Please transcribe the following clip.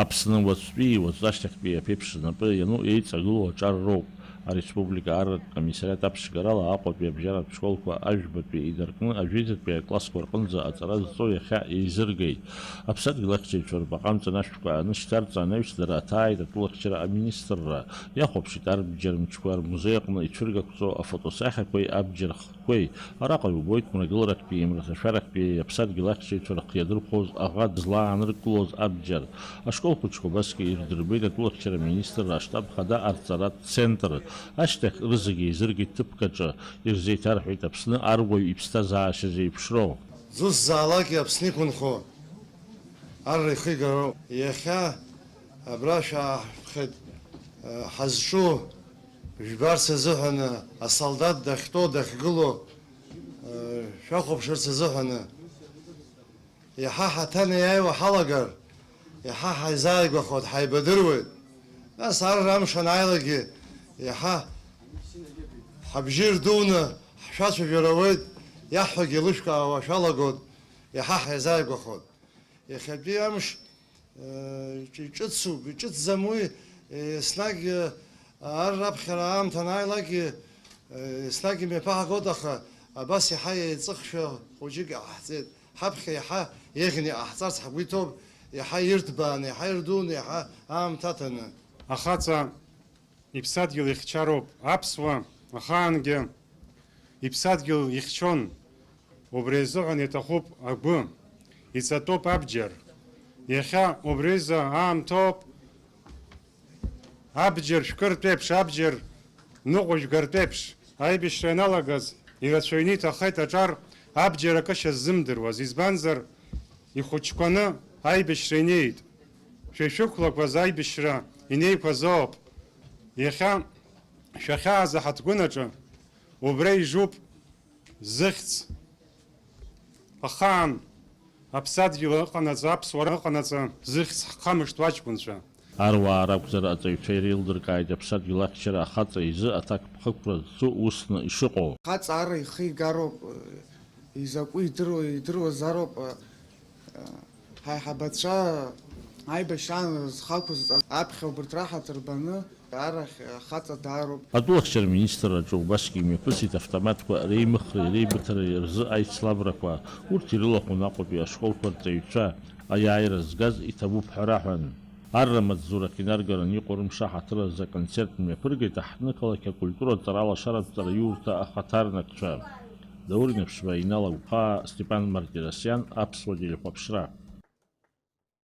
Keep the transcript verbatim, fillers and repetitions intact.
Аԥсны уаҵәтәии уаҵәтәи ашьҭахьтәии аԥеиԥш рнапы иану еиҵагылоу аҿар роуп. Ареспублика арратә комиссариат аԥшьгарала Аҟәатәи абжьаратә школқәа ажәбатәи инаркны ажәытәтәи аклассқәа рҟынӡа аҵара зҵо иахьа еизыргеит. Аԥсадгьыл ахьчаҩцәа рбаҟа амҵанашәқәа аанышьҭарҵан аҩсҭаа аҭааит атәылахьчара аминистрра, иахәаԥшит арбџьар мчқәа рмузеи аҟны ицәыргақәҵо афотосахьақәеи абџьар хкқәеи. Араҟа иубоит мрагыларахьтәи, мраҭашәарахьтәи аԥсадгьыл ахьчаҩцәа рхы иадырхәоз аӷа дызлааныркылоз абџьар. Ашкол хәыҷқәа убасгьы ирдырбеит атәылахьчара аминистрра аштаб хада арҵаратә центр. Ашьҭахь рызегьы еизыргеит ҭыԥк аҿы, ирзеиҭарҳәеит Аԥсны аруаҩ иԥсҭазаашьа зеиԥшроу. Зусзаалакгьы Аԥсны иқәынхо арра ихигароуп. Иахьа абра шәааҳԥхьеит, э, ҳазҿу жәбарц азыҳәаны, асолдаҭ дахьтәоу, дахьгылоу, э, шәахәаԥшырц азыҳәаны. Иаҳа ҳаҭанеиааиуа ҳалагар, иаҳа ҳаизааигәахоит, ҳаибадыруеит. Нас арра амш анааилакгьы, иаҳа ҳабжьы ирдуны ҳшәацәажәара ауеит, иаҳҳәогьы еилышәкаауа шәалагоит, иаҳа ҳаизааигәахоит. Иахьатәи амш, э, ҿ-, ҿыцуп, иҿыцӡам уи, еснагь, э, ар раԥхьара аамҭа анааилакгьы, э, еснагь имҩаԥаҳгоит, аха абас иаҳа еиҵыхшәа хәыҷык иҟаҳҵеит. Ҳаԥхьа иаҳа еиӷьны иҟаҳҵарц ҳгәы иҭоуп, иаҳа ирҭбааны, иаҳа ирдуны, иаҳа аамҭа аҭаны. Ахаҵа иԥсадгьыл ихьчароуп. Аԥсуа ахаангьы иԥсадгьыл ихьчон. Убри азыҳәан иаҭахуп агәы, иҵатәоуп абџьар. Иахьа убри изы аамҭоуп, абџьар шәкыртә еиԥш, абџьар ныҟәыжәгартә еиԥш. Аибашьра ианалагаз ирацәаҩны иҭахеит аҿар абџьар акышьа ззымдыруаз, избанзар, ихәыҷқәаны аибашьра инеит. Шәа ишәықәлақәаз аибашьра инеиқәаз ауп. Иахьа шәахьааз аҳаҭгәын аҿы убра ижуп зыхьӡ. Ахаан аԥсадгьыл ыҟанаҵы, аԥсуара ыҟанаҵы зыхьӡ ҳхамышҭуа аҷкәынцәа. Аруаа ракәзар, аҵаҩцәа иреилдыркааит аԥсадгьыл ахьчара ахаҵа изы аҭакԥхықәра зцу усны ишыҟоу. Хаҵа арра ихы игароуп, изакәу идыруа, идыруазароуп, ҳаиҳабацәа аибашьраан зхы ақәызҵаз аԥхьа убырҭ раҳаҭыр баны, арахь ахаҵа даароуп. Атәылахьчара министрраҿы убасгьы имҩаԥысит автоматқәа реимыхреи реибыҭареи рзы аицлабрақәа. Урҭ ирылахәын Аҟәатәи ашколқәа рҵаҩцәа, аиааира згаз иҭабуп ҳәа раҳәан. Арра амаҵзурахь инаргараны иҟоу рымш аҳаҭыр азы аконцерт мҩаԥыргеит аҳҭнықалақь акультура аҵара алашаратә ҵараиурҭа ахаҭарнакцәа. Даур Инаԥшьба, Инал Агәхаа, Степан Мартиросиан, Аԥсуа телехәаԥшра.